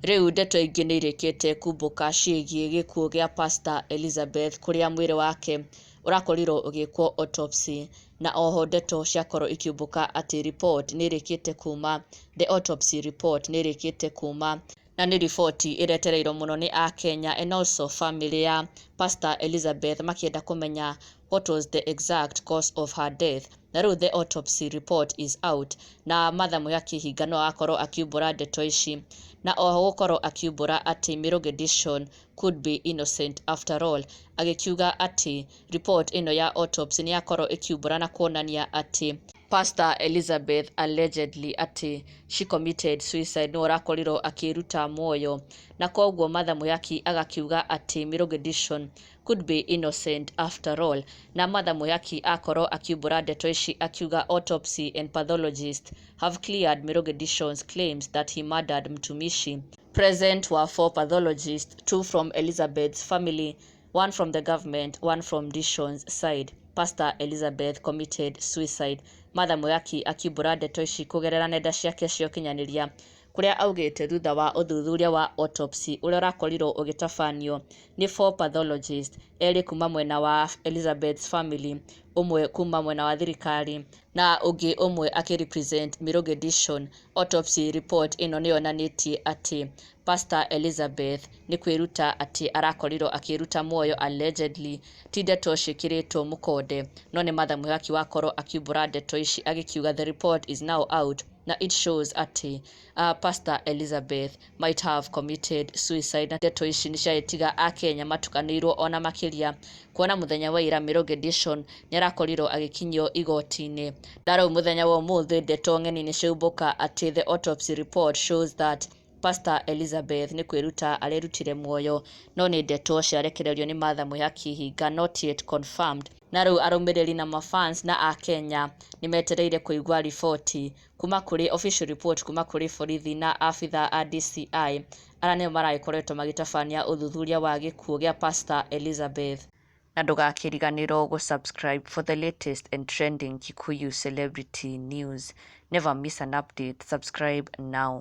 Rĩu ndeto ingĩ nĩ irĩkĩte kumbũka ciĩgiĩ gĩkuũ gĩa Pastor Elizabeth, kũrĩa mwĩrĩ wake ũrakorirwo ũgĩkwo autopsy, na oho ndeto ciakorwo ikiumbũka atĩ report nĩ ĩrĩkĩte kuma, the autopsy report nĩ ĩrĩkĩte kuma, na nĩ riboti ĩretereirwo mũno nĩ akenya and also family ya Pastor Elizabeth, makĩenda kũmenya what was the exact cause of her death. Na rĩu the autopsy report is out, na Martha Mwihaki Hinga no agakorwo akiumbũra ndeto ici, na oho gũkorwo akiumbũra atĩ Mirugi Dishon could be innocent after all, agĩkiuga atĩ report ĩno ya autopsy nĩ yakorwo ĩkiumbũra na kuonania atĩ Pastor Elizabeth allegedly atĩ she committed suicide, nĩwe ũrakorirwo akĩruta muoyo, na koguo Martha Mwihaki agakiuga atĩ Mirugi Dishon could be innocent after all. Na Martha Mwihaki akorwo akiumbũra ndeto ici akiuga, "Autopsy and pathologist have cleared Mirugi Dishon's claims that he murdered mtumishi. Present were four pathologists, two from Elizabeth's family, one from the government, one from Dishon's side. Pastor Elizabeth committed suicide." Martha Mwihaki akiumbũra ndeto ici kũgerera nenda ciake cia ũkinyanĩria, kũrĩa augĩte thutha wa ũthuthuria wa autopsy ũrĩa ũrakorirwo ũgĩtabanio nĩ four pathologists, erĩ kuma mwena wa Elizabeth's family, ũmwe kuma mwena wa thirikari na ũngĩ ũmwe akĩrepresent Mirugi Dishon, autopsy report ĩno nĩ yonanĩtie atĩ Pastor Elizabeth nĩ kwĩruta atĩ arakorirwo akĩruta muoyo allegedly. Ti ndeto ciĩkĩrĩtwo mũkonde, no nĩ Martha Mwihaki wakorwo akiumbũra ndeto ici agĩkiuga the report is now out na it shows atĩ Pastor Elizabeth might have committed suicide. Na ndeto ici nĩ ciagĩtiga akenya matukanĩirwo ona makĩria, kuona mũthenya wa ira Mirugi Dishon nĩ arakorirwo agĩkinyio igoti-inĩ, na rĩu mũthenya wa ũmũthĩ ndeto ng'eni nĩ ciaumbũka atĩ the autopsy report shows that Pastor Elizabeth nĩ kwĩruta arerutire muoyo, no nĩ ndeto ciarekererio nĩ Martha Mwihaki Hinga, not yet confirmed. Na rĩu arũmĩrĩri na mafans na akenya nĩ metereire kũigua riboti kuma kũrĩ official report kuma kũrĩ borithi na abitha a DCI arĩa nĩo maragĩkoretwo magĩtabania ũthuthuria wa gĩkuũ gĩa Pastor Elizabeth. Na ndũgakĩriganĩrwo gũ-subscribe for the latest and trending Kikuyu celebrity news. Never miss an update. Subscribe now.